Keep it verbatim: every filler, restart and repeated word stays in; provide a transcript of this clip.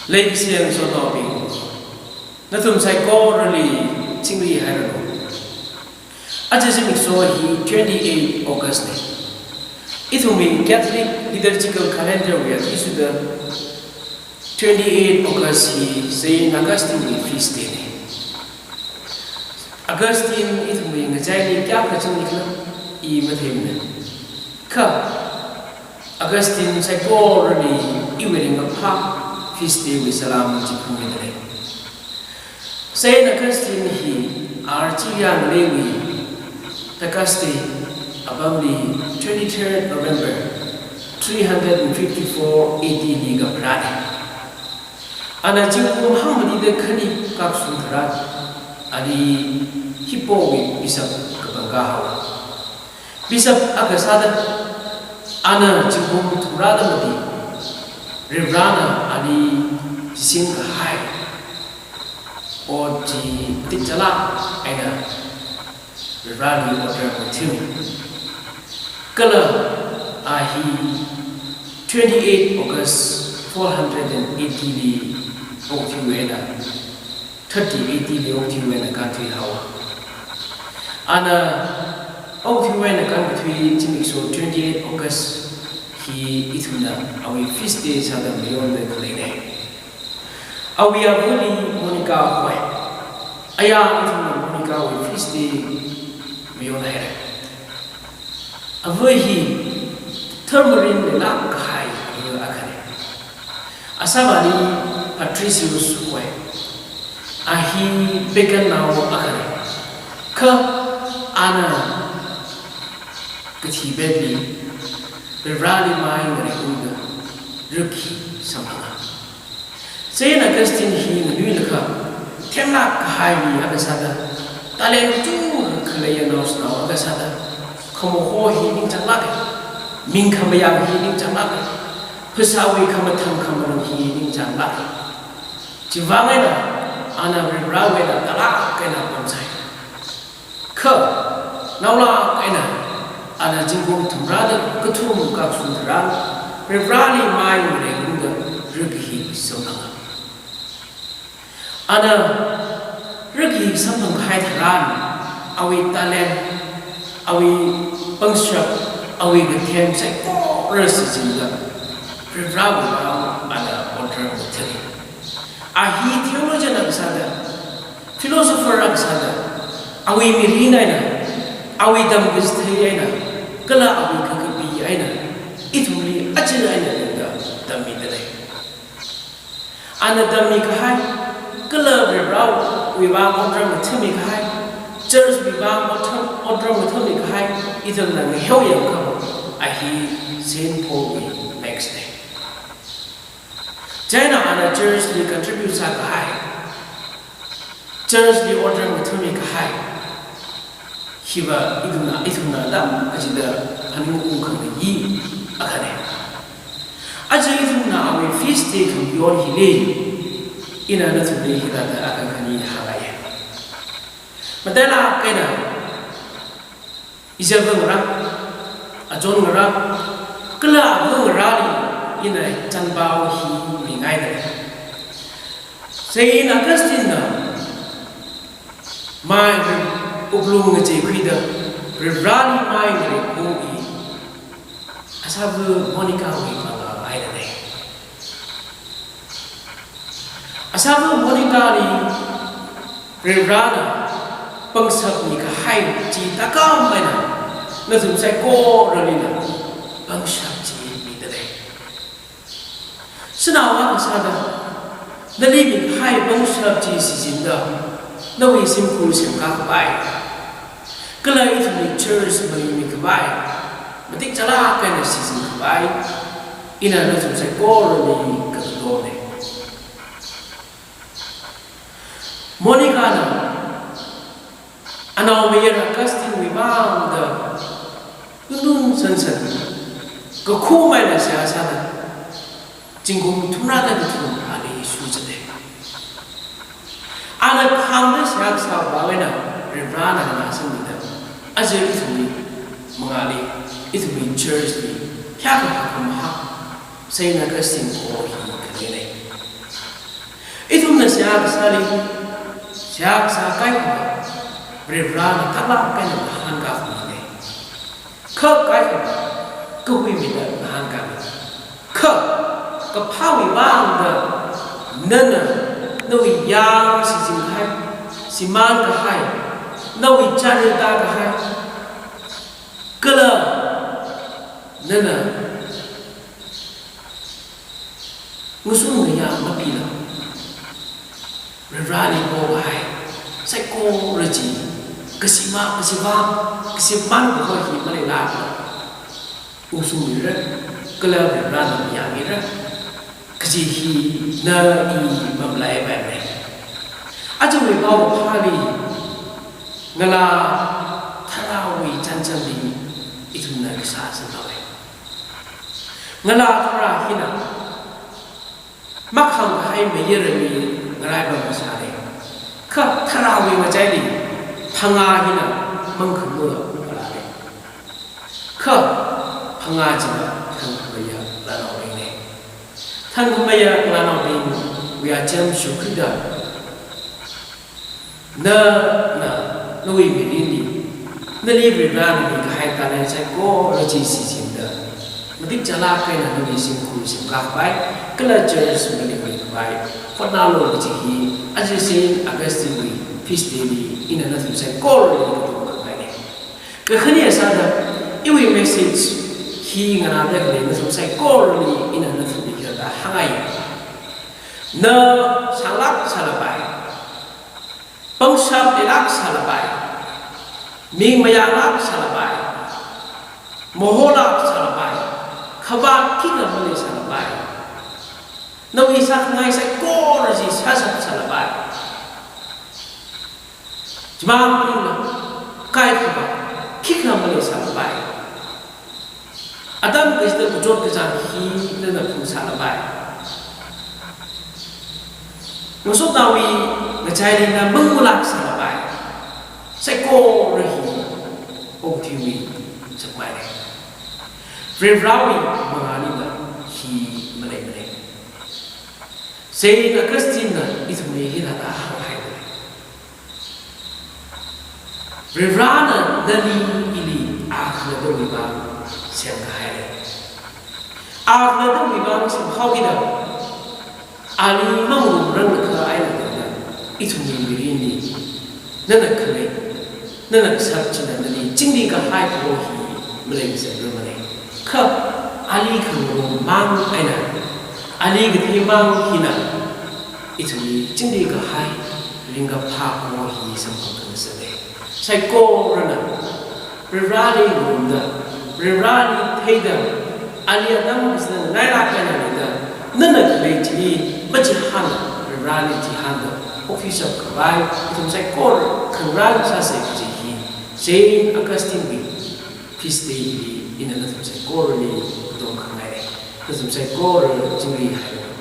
Leikashiya ngasotnaobing, nathum saikorali chingri hairanu. Aja zimiksho hi twenty-eight August ne. Ithumwui Catholic liturgical calendar wui athishurda twenty-eight August hi Saint Augustine wui feast day ne. Augustine ithumwui ngachaili kayākha chingri khala, i matheimana. Kha Augustine saikorali iwui ringkaphā feast day wui salām chi phungmida lei. Saint Augustine hi Archivia ngaleiwui Tagaste apamli twenty-third November three hundred and fifty-four A D li kapharāne. Ana zingkum hangmatida khani kashung tharan, ali Hippo wui bishop kapangkā haowa. Bishop akha sāda, ana zingkum thumrāda mati, Varivarana ali shichin kahai ot chi matik chālāk eina Varivarali otram ngathami. Kala a hi twenty-eight August four hundred and eighty li okathui eina, thirty A D li okathui eina kānthui haowa. Ana okathui eina kānthui zimiksho twenty-eight August hi ithumna awui feast day sāda mayonda khaleine. Awui avali Monica hoi. Aya ithumna Monica wui feast day mayon haire. Ava hi tharmarin leilāk kahai ava akhane. Asāvāli Patricius hoi. A hi pagan nao akhane. Kha ana kathi pepli Varivarali mai ngareiungda rikhi samphanga. Saint Augustine hi nganuilakha themlāk kahai mi akha sāda, talent chungkha khaleiya naoshinao akha sāda, khamaho hi ningchānglāke, ming khamayang hi ningchānglāke, phasāwui khamathang khamarang hi ningchānglāke. Chiwui vang eina ana Varivarawui eina tālāk eina pamsai. Kha naolāk eina ana zingkum thumrāda kathum kashung tharan, Varivarali mai ngareiungda rikhi samphanga. Ana rikhi samphang kahai tharan, awui talent, awui pangshap, awui kathem saikora shichinda Varivarawui vang ana otram ngathami. A hi theologian akha sāda, philosopher akha sāda, awui mirin eina, awui tamkachithei eina, kala awui kakapi eina, ithumli aja eina tangda tammida lei. Ana tammi kahai, kala Varivarawui vang otram ngathami kahai, church wui vang otram, otram ngathami kahai, ithumna ngaheo yangkha, a hi Saint Paul wui max ne. Chieina ana church li contribute sākahai, church li otram ngathami kahai, hiva ithumna, ithumna atam kachida phaningungkhangai akhane. Aja ithumna awui feast day khamayon hili, ina nathumli hithāda akha khani hāngai. Matailāk eina, ichava ngarā, achon ngarā, kala ava ngarāli ina chānpao hi mingaida lei. Saint Augustine na mai wuklung ngacheikhuida, Varivarali mai ngareiung hi asāva Monica wui pangā eina lei. Asāva Monica li Varivarana pangshap mikahai chi tākam eina nathum saikoralila pangshap chi mida lei. Shanao akha sāda, nali mikahai pangshap chi shichinda, nawui shimkhur semkā khavai, kala ithumwui church maleimi khavai, matik chālāk eina shichin khavai, ina nathum saikorali kakatomne. Monica na anaomayara Augustine wui vangda tuntun sansan, kakhum eina seihā sāda, zingkum thumrāda kathum ali shuchate. Ana thangda seihā kasā vang eina Varivarana nganāsangmida, aja ithumwui mangāli, ithumwui church li, kayākha hakkhamahā, Saint Augustine kaho hi khalei lei. Ithumna seihā kasāli, seihā kasā kaikhana, Varivarana thāklāk eina ngahānkāmine. Kha kaikhana, kahuimida ngahānkāmi. Kha, kaphāwui vangda, nana, nawui yāng shichin kahai, shimān kahai, nawui chānda kahai, kala, nana, ngasum ngayā mapila, Varivarali pokahai saikora chi, kashima, kashiva, kashimān kahai hi maleilākla, ungshungmira, kala Varivarana mayāmira, kaji hi na i mamalaipaimane. Ajawui pao phāli, ngalā tharāwui chānjamli ithumna kashā sāhaowe. Ngalā tharā hina, makhangkahai mayarali ngaraipam kasāne. Kha tharāwui ngachaili, phangā hina mangkhamā ngalāne. Kha phangā china thangkhamayā ngalānaobingne. Thangkhamayā ngalānaobingwui acham shukida, nana, nawui mirinli, nali Varivarana mikahai talent saikora chi shichinda, matik chālāk eina nawui shimkhur semkakhavai, kala church malingkhavai hotnālu kaji hi, aja Saint Augustine wui feast day li ina nathum saikorali katomkhangaine. Kakhane sāda, iwui message hi nganāda khalei nathum saikorali ina nathumli hithāda hāngngai. Na sānglāk sālapai, pangshap leilāk sālapai, ming mayālāk sālapai, moholāk sālapai, khavāt khikha malei sālapai. Nawui sākhangai saikora chi sāshap sālapai. Chimang maningla, kaikhava khikha malei sālapai. Atam kachida kachot kachāng hi nana phungsālapai. Ngasotnaowui ngachaili na mangulāk sālapai. Saikora hi okathuiwui sakmaine. Varivarawui mangāli na hi maleimane. Saint Augustine na ithumli hithāda hānghaine. Varivarana nali ili A khalattawui vang semkahaine. A khalattawui vang semhaokida, ali mangarumranglakha eina tangda, ithumwui mirinli nana khalei, nana kasā china nali chingri kahai kaho hi maleiserrarmane. Kha ali khangarum mang eina, ali kathei mang hina ithumli chingri kahai ringkaphā kaho hi samphang khangasakne. Saikorana Varivarali ngarumda, Varivarali theida, ali atam kachida ngailāk eina leida, nana khalei chili machihānla, Varivarali chihānda, office of khavai, ithum saikora khangarān sāsa kaji hi, Saint Augustine wui feast day li ina nathum saikorali katomkhangaine. Nathum saikora chingri haira.